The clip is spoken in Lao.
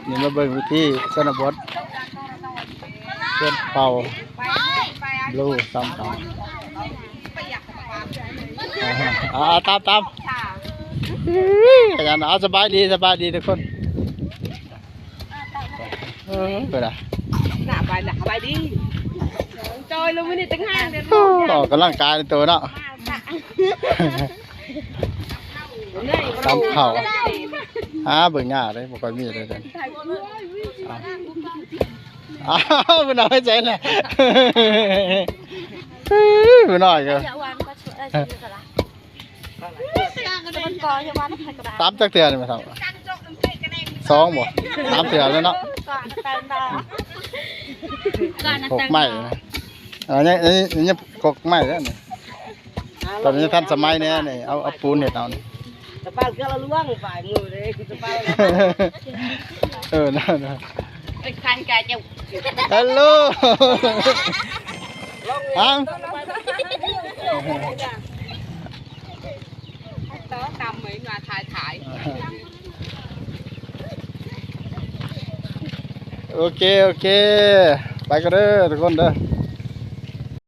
ນີ້ມາເບິ່ງວິທີຊົນນະບົດ ຊົນເຜົ່າບລູຊຳເຂົາ. ອ່າ ຕາມ ຕາມ ຂະຫຍັນ. ເອົາ ສະບາຍດີ ສະບາຍດີທຸກຄົນ. ເອີ ເພິ່ນນະ ໜ້າໄປລະ ສະບາຍດີ. ຈອຍລົງມື້ນີ້ຕັ້ງຫ້າງເດືອນ ໂອ້ ອອກກຳລັງກາຍໃນໂຕເນາະ. ຕຳເຂົ້າ ຫາເບິ່ງຍາກເດ້ ບໍ່ຄ່ອຍມີເດ້. ອ້າວ ເພິ່ນເອົາໄວ້ໃສລະ ເພິ່ນນ້ອຍກໍ ຕຳຈັກເທື່ອນີ້ແມ່ເຖົ້າ? ສອງບໍ່? ສາມເທື່ອແລ້ວເນາະ. ກົກໄມ້ນະ ອັນນີ້ ອັນນີ້ ອັນນີ້ກົກໄມ້ແລ້ວນີ້. ຕອນນີ້ທັນສະໄໝແດ່ນີ້ ເອົາ ເອົາປູນເຮັດເອົານີ້. ສະປານເກືອລະລວງປາຍມືເດ້ ສະປານ. ເອີ ນັ້ນນະ ເປັນຄັນກະຈະ ຮັລໂຫຼ ຮັງ ຕຳເລີຍວ່າຖ່າຍ ໂອເຄ ໂອເຄ ໄປກັນເດີທຸກຄົນເດີ.